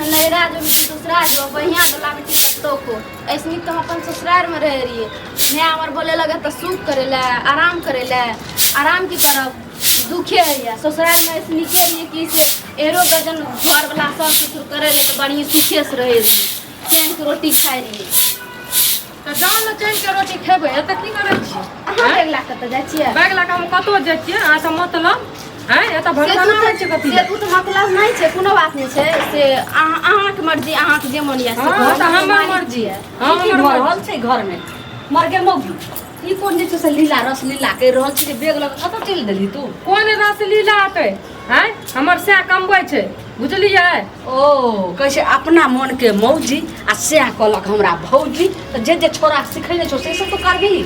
ने नैहरा जो बेटी ससुरा जो बढ़िया डोला बेटी कतौ को ऐसे नीक तऽ हम अपन ससुरारमे रहै रहियै। माय हमर बोले लगे तऽ सुख करै लए, आराम करै लए। आराम की करब, दुखे होइए। ससुरालमे ऐसे नीके रहियै कि से एरो गजन घरवला सास ससुर करै रहै तऽ बढ़िएँ सुखेसँ रहै रहियै, चैनके रोटी खाइ रहियै। तऽ जाउ ने, चैन के रोटी खेबै। एतऽ की करै छी? अहाँ बैग लए कऽ तऽ जाइ छियै? बैग लए कऽ हम कतौ जाइ छियै, अहाँ से मतलब? आँय, एतऽ भनसाना होइ छै कथी से लए? ओ तऽ मतलब नहि छै, कोनो बात नहि छै। से अहाँ अहाँके मर्जी, अहाँके जे मन यऽ से हँ करू। तऽ हमर मालिक मर्जी छियै। हँ, की हमर भऽ मर्जी। रहल छै घरमे? मर गेल मौगी, ई कोन जे छै से लीला रस लीला करि रहल छै जे बैग लऽ कऽ कतऽ चलि देलही तू? कोन रस लीला हेतै? आँय, हमर सएह कमबै छै, बुझलियै? ओ कहै छै अपना मोनके मौजी आ सएह कहलक हमरा भौजी। तऽ जे जे छोरा सिखेने छौ से सब तू करबिही?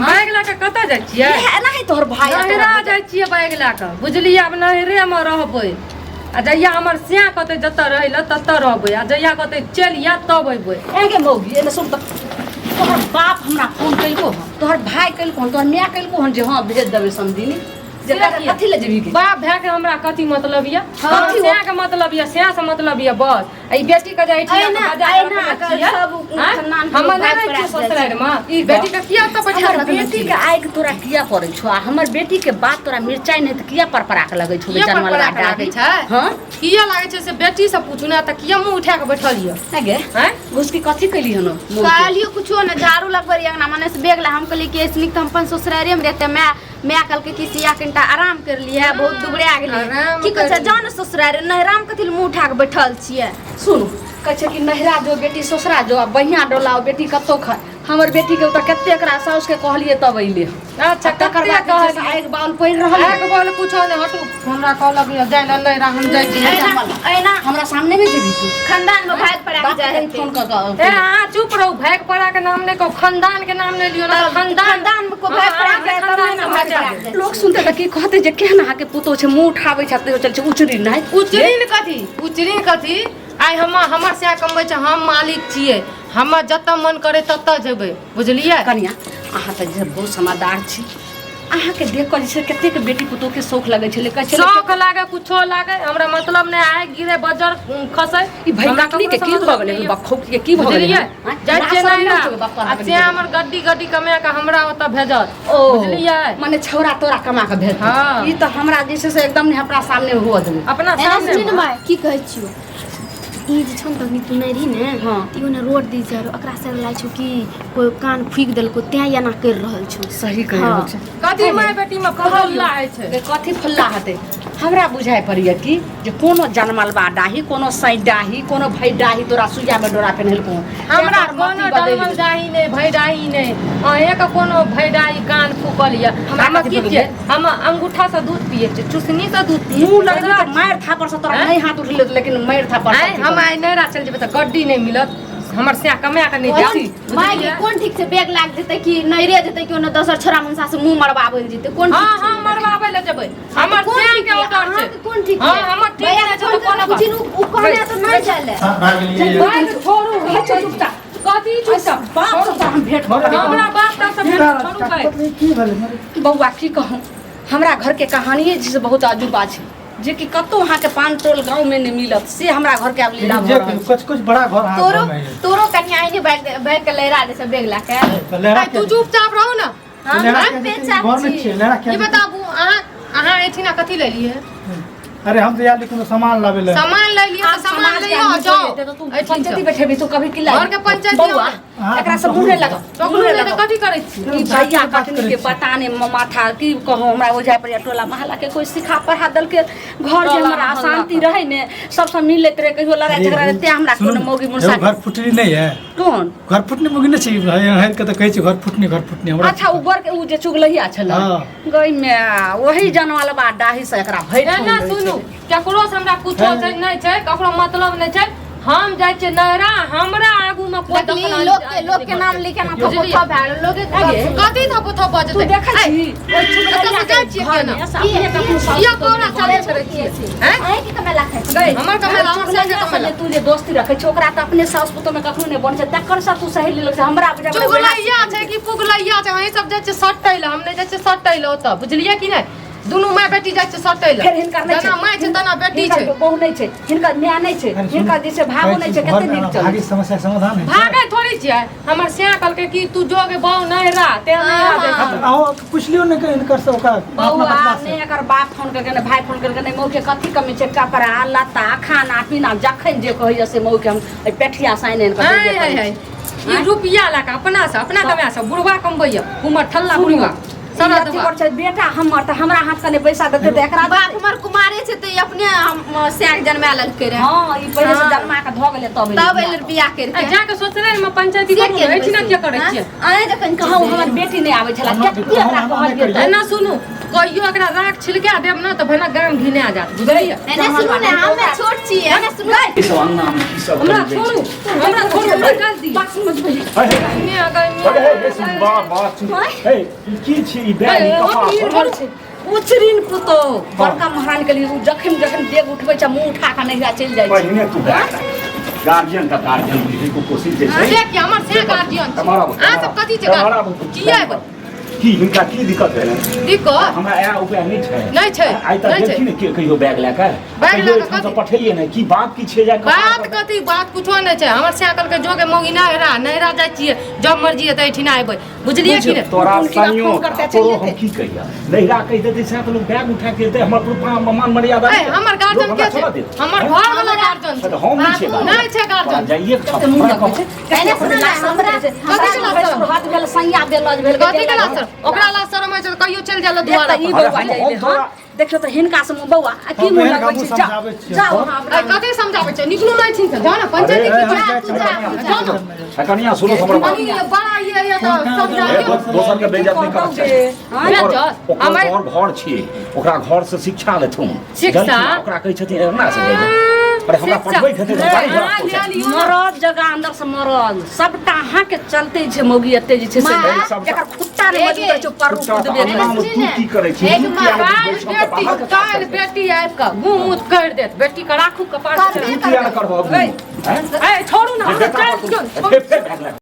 बैग लए कऽ कतऽ जाइ छियै? इएह एनाही तोहर भाय आ तोहर नैहरा जाइ छियै बैग लए कऽ, बुझलियै? आब नैहरेमे रहबै आ जहिया हमर सएह कहतै जतऽ रहै लए ततऽ रहबै, आ जहिया कहतै चलि आ तब अयबै। ए गे मौगी, एने सुन तऽ। तोहर बाप हमरा फोन केलको हन, तोहर भाय केलको हन, तोहर माय केलको हन जे हँ भेज देबै समधिनी जे से किया? कथी लए जेबही गे? बाप भाय के हमरा कथी मतलब यऽ? हँ। हमर सएह के मतलब यऽ, सएह से मतलब यऽ बस। आ ई बेटी के जे एहिठिना अहिना- के बजा के अहिना रखने अगर छियै, सब आँय? खानदान के हमर लोग नहि भाग रहै छियै पड़ा जाइ छै। ससुरारिमे, ई बेटी के किया ओतऽ बैठा हमर रखने बेटी छियै? के आगि तोरा किया पड़ै छौ आ हमर बेटी के बात तोरा मिरचाइ नहि तऽ किया परपरा के लगै छौ? किया जानवर परपरा के लागै छै? हँ, किया लागै छै से बेटी से पूछू ने। तऽ किया मुँह उठा के बैठल यऽ? नहि गे। आँय? घुसकी कथी कैली हन मोन के? कहलियो कुछो ने, झाड़ू लगबै रहियै अंगना मने से बैग ला। हम कहलियै कि ऐसे नीक तऽ हम अपन ससुरारिये मे रहते। माय माय कहलकै कि सिया कनिटा आराम कर लिहे, बहुत दुबरा गेलै। आराम की कहै छै, कर जान ससुरारि नैहरामे कथी लए मुँह उठा कऽ बैठल छियै? सुनू, कहै छै कि नैहरा जो बेटी ससुरा जो आ बढ़िआँ डोलाओ बेटी कतौ खाय। हमर बेटीके ओतऽ कते एकरा साउसके कहलियै तब अइले। अच्छा, तकर कते बाद जे छै से कहलियै? आगि बाउल पड़ि रहल आगि बोल कुछो नहि, हटू। हमरा कहलक यऽ जाइ लए नैहरा, हम जाइ छी। अहिना अहिना हमरा सामने नहि जेबही तू। खानदान में भाग पड़ा बाप जाए के हेतै। फोन कऽ कऽ ए, अहाँ चुप रहू। भागि पड़ा के नाम नहि कहू, खानदान के नाम नहि लियौ ना। तब खानदान खानदान में को भाग पड़ा अहाँके जाए तब खानदान ने से भाग बचा पड़ा देब। जाए। लोक सुनते तऽ की कहते जे केहन अहाँके पुतोह छै, मुँह उठाबै छै तैयो चल छै उचरी नहि। उचरीन कथी, उचरीन कथी? आइ हम हमर सएह कमबै छै, हम मालिक छियै, हमर जतऽ मन करे ततऽ जेबै, बुझलियै? कनिया, अहाँ तऽ जे बहुत समझदार छी। अहाँके देख कऽ जे छै कतेक बेटी पुतोहके शौक लगै छलै, कहै छलै शौक लागे कुछो लागे, हमरा मतलब नहि। आइ गिरे बजर खसै, ई भई हमरा कटनी के ककरोसँ की भऽ मतलब गेलै? नहि यऽ। बखौकी के की भऽ गेलै? बुझलियै? आँय? जाइ छियै लाज शरम नैहरा नहि छौ बाप आ से हमर गड्डी गड्डी कमा कऽ हमरा ओतऽ भेजत, ओ बुझलियै? मने छौड़ा तोरा कमा कऽ भेजतै? हँ। ई तऽ हमरा जे छै से एकदम नहि अपना सामने हुअ देबै। अपना एना सामने सुन ने माय, की कहै छियौ, ई जे छौ ने तखनी तू नहि रही ने, हँ। तऽ इहो ने रोड दिस जाइ रहौ। एकरा से लागै छौ कि कोइ कान फूकि देलको, तें एना करि रहल छौ। सही कहि हँ। रहल छै। कथी माय बेटी मे फल्ला होइ छै? गे, कथी फल्ला हेतै? हमरा बुझाइ पड़ैए कि जे कोनो जनमलबा डाही, कोनो सैडाही, कोनो भैडाही तोरा सुइयामे डोरा पेन्हेलको। हमरा तैं तोहर कोनो मति बदलि डलमल गेल। डाही नहि, भैडाही नहि। अहेँके कोनो भैडाही कान फूकल यऽ। हमरा हम कथी की भऽ छियै? गेल? हम अंगूठासँ दूध पियै छियै, चुसनीसँ दूध पियै मुँह छियै। लगबी तऽ मारि थापड़सँ तोरा आँय? नहि हाथ उठलै, लेकिन मारि थापड़ आँय, हम आइ नैहरा चलि जेबै तऽ गड्डी नहि मिलत। हमर सएह कमा कऽ नहि देत। माय गे, कोन ठीक छै बैग लाग जेतै कि नैरे जेतै कि ओने दोसर छोरा मुनसा से मुंह मरबाबै लए जेतै, कोन हँ ठीक छै? हँ, मरबाबै लए जेबै। हमर कोन सएह ठीक के छै? ऑर्डर छै। अहाँके कोन ठीक हँ, छै? हमर ठीक भैया नहि छै फोन तऽ कोनो कऽ बात। पूछी ने, उ कहने तऽ नहि जाय लए। हाँ, भए गेलियै। बात छोड़ू। हे चुप चुपचाप। कथी चुपचाप? बाप से तोरा हम भेंट करब। हमरा बाप ताप से की भेंट भए रहल छोड़ू छै? भाइ। पत्नी, की भेलै मरे? बौआ, की कहूँ, हमरा घरके कहानिए जे छै से बहुत अजूबा छै, जे कि कतहु अहाँके पान टोल गाँवमे नहि मिलत, से हमरा घरके आब लीला लेकिन भऽ जे रहल छै। कुछ कुछ बड़ा घर अहाँ तोरो घरमे है। तोरो कनिया आइने बैग बैग के लहरा दे छै बैग ला के। तऽ लहरा आइ तू किया चुपचाप रहू ने। हम लहरा हम किया जेतै? बेचार घरमे छी। छियै, लहरा किया ई जेतै? बताबू, अहाँ अहाँ एहिठिना कथी लेलियै? अरे, हम तऽ आयल रही कोनो सामान लाबै लए। सामान ले लिअ तऽ आब सामान समाज के लिअ आदमी जाओ। कोइ हेतै तऽ तू एहिठिन पंचायती से। बैठेबी तू कभी की घरके पंचायती बौआ, अहाँ एकरा सब मुँह नहि लगाउ। पकड़ू मुँह नहि तऽ लगाउ। कथी करै छी? ई भैया बात कटनी करै के छी। पता नहि माथा की कहूँ। हमरा बुझाइ पड़ैए टोला मोहल्ला के कोइ सिखा पढ़ा देलकै। घर जे टोला हमरा मोहल्ला अशान्ति रहै ने, सबसँ मिलैत रहै, कहियो लड़ाइ झगड़ा रहै, तें हमरा सुनू कोनो ने, मौगी एगो मुनसा। घर फुटरी नहि है? कोन घर फुटनी मुगी नहि छै? हरि के तऽ कहै छै घर फुटनी, घर फुटनी हमरा। अच्छा, उ बर के उ जे चुगलहिया छलै? हँ। गई मे वही जनमलबा डाही से एकरा भरि एना ठोन रहै सुनू, छलै। केकरो से हमरा कुछो छै नहि छै, ककरो मतलब नहि छै। हम जाइ छियै नैहरा, हमरा आगू में कोई देखली दखल लोक के नाम लिखे ना थपो बुझलियै? थप भए गेल लोके। आगे। कथी थपो थप भऽ तू जेतै? देखै छी ओहि एतऽ चुगलहिया से के जाइ छियै घर केना? मे से अपने कखनो साउस किया पुतोह कोरा नहि चाले करै करै छियै? हैं? अहीं के कमेला खाइ छी? गई, हमर कमेला, हमर चुगलहिया सासके से कमेला। जे तू जे दोस्ती रखै छी, ओकरा तऽ अपने साउस पुतोह मे कखनो नहि बनै छै, तकर साथ तू सहेली लग छै, हमरा बुझाइ पड़ै वएह। चुगलैया छै कि पुगलैया छै? अहीं सब जाइ छियै सटै लए, हम नहि जाइ छियै सटै लए ओतऽ, बुझलियै कि नहि? दुनू माय बेटी जाइ छै सटै लए फेर हिनकर नहि छै जेना माय छै तेना बेटी हिनकर छै बहु नहि छै हिनकर माय नहि छै अरे सुन, हिनकर जे छै भावो नहि छै कहै छी, कते घरमे नीक चलै भागी समस्या के समाधान होइ छै। भागै थोड़ी छियै हमर सिया कहलकै कि तू जोगे बहु नहि रह तें नहि रह जाइ हाँ, तऽ अहूँ पुछलियौ ने कि हिनकर से ओकरा अपना बौआ बदला से ने एकर बाप फोन करके ने भाई फोन करके ने मौके कथी कमी छै कपड़ा लत्ता खाना पीना जखन जे कहैया से मौके हम एहि पेठिया साइन आनि कऽ हाय देबे हाय करै हाय छी। ई रुपया लए कऽ अपना से अपना कमाए से बुढ़वा कमबैया उमर ठल्ला बुढ़वा ई सारा अथी दबा पर छै बेटा हमर तऽ हमरा हाथ से नहि पैसा देतै तऽ एकरा बाप हमर कुमारे छै तऽ ई अपने हम सैक जन्मा लेलकै रहे हँ ई पहिले से हाँ। जन्मा कऽ धऽ गेलै तब एलै तब बियाह एलै कऽ। बियाह करि आ के जाके सोचले ने पंचायती से करू के ने एहिठिना किया करै छियै अहाँ जखन कहू हमर बेटी नहि आबै छलै हमरा कते एकरा हम कहलियै नहि तऽ एना सुनू कहियो एकरा राख छिलका देब ने तऽ भनक गाम घिना जायत बुझलियै एने सुनू ने हमे छोट छियै एने सुनू ई सब अंगना में की सब हमरा करै जाइ छोड़ू छै? हमरा छोड़ू हमरा गाल दी बात समझबै हे, हे, ने अगर हे, हे, हे, सुन, बा, बा, सुन। हे, ई की छी ई बैग ई कपार पर? उचरिन पुतोह बड़का महारानी के लिए उ जखन जखन डेग उठबै छै मुंह उठा कऽ नैहरा चलि जाइ छै पहिने तू बैग राख। गार्जियन का गार्जियन बुझै को कोशिश जे छै से कि हमर से गार्जियन छै हमारा अहाँ सब कथी छै गार्जियन किया एबै की हिनका की दिक्कत भेलनि दिक्कत हमरा इएह उपाय नहि छै नहि छै, आइ तक नहि छै। गेलखिन ने कहियो बैग लए कऽ बैग कहियो लए कऽ एहिठामसँ कथी? पठेलियै ने की बात की छै जा बात कथी बात कुछो नहि छै हमर से कहलकै जोगे मौगी नहि हेरा नहिरा जाइ छियै जब मर्जी हेतै एहिठिना एबै बुझलियै कि नहि तोरा हुनकी बात संयो फोन करते चलि तोरो हम जेतै। की कहिया नहिरा कहि देतै सएह तऽ लोक बैग उठा के एतै हमर पूरा मान मर्यादा ए, हमर गार्जियन के छै हमर घर वाला गार्जियन छै तऽ हम नहि छियै नहि छै गार्जियन जाइए के कते मुंह लगबै छै एने सुनू ने, कथी के लाज शरम? हाथ भेल सैया बेलज भेल कथी के लाज शरम? ओकरा लाज शरम होइ छै तऽ कहियो चलि जाइ एक दुआरा तऽ ई पर बौआ अरे जाइले हम हँ तोरा- देखियौ तऽ हिनका से बौआ आ की हम मुँह एहन लगबै हमहूँ छी जाउ समझाबै छियै। जाउ अहाँ ए, अपना कथी समझाबै छै निकलू नहि छिन जाउ ने पंचायती अरे, की अरे, जाउ जाउ ने कनिया सुनो हमर बात कनी ये बड़ा ये ये तऽ समझाबियौ ए, दोसर के बेइज्जत नहि करक चाही बेइज्जत? ओकर ओकर हमर- घर घर छियै ओकरा घर से शिक्षा लेथुन शिक्षा? जानथिन, ओकरा कहै छथिन एना से जाइए अरे हमरा शिक्षा। पठबै छथिन हम गाड़ी घोड़ा अहाँ पहुँचा लिअ लियौ ने। मरद जगह अंदर से मरद सबटा अहाँ के चलते छै मौगी एते जे छै से माँ, सबटा- एकर खुट्टा नहि मजबूत रहै छै ऊपर खुट्टा तऽ कुदबे अंगना करै मे तू की करै छी एक तू किया नहि काल्हि बैठ कऽ बेटी बाहर के काज काल्हि करै छी? बेटी आबि कऽ मुँह मुँह करि देत बेटी के राखू कपार करबे तू किया नहि करबह ए, हैं? ए छोड़ू ने जे हमरा बेटा चलि पर दियौ तू- फेर फेर भए गेलै।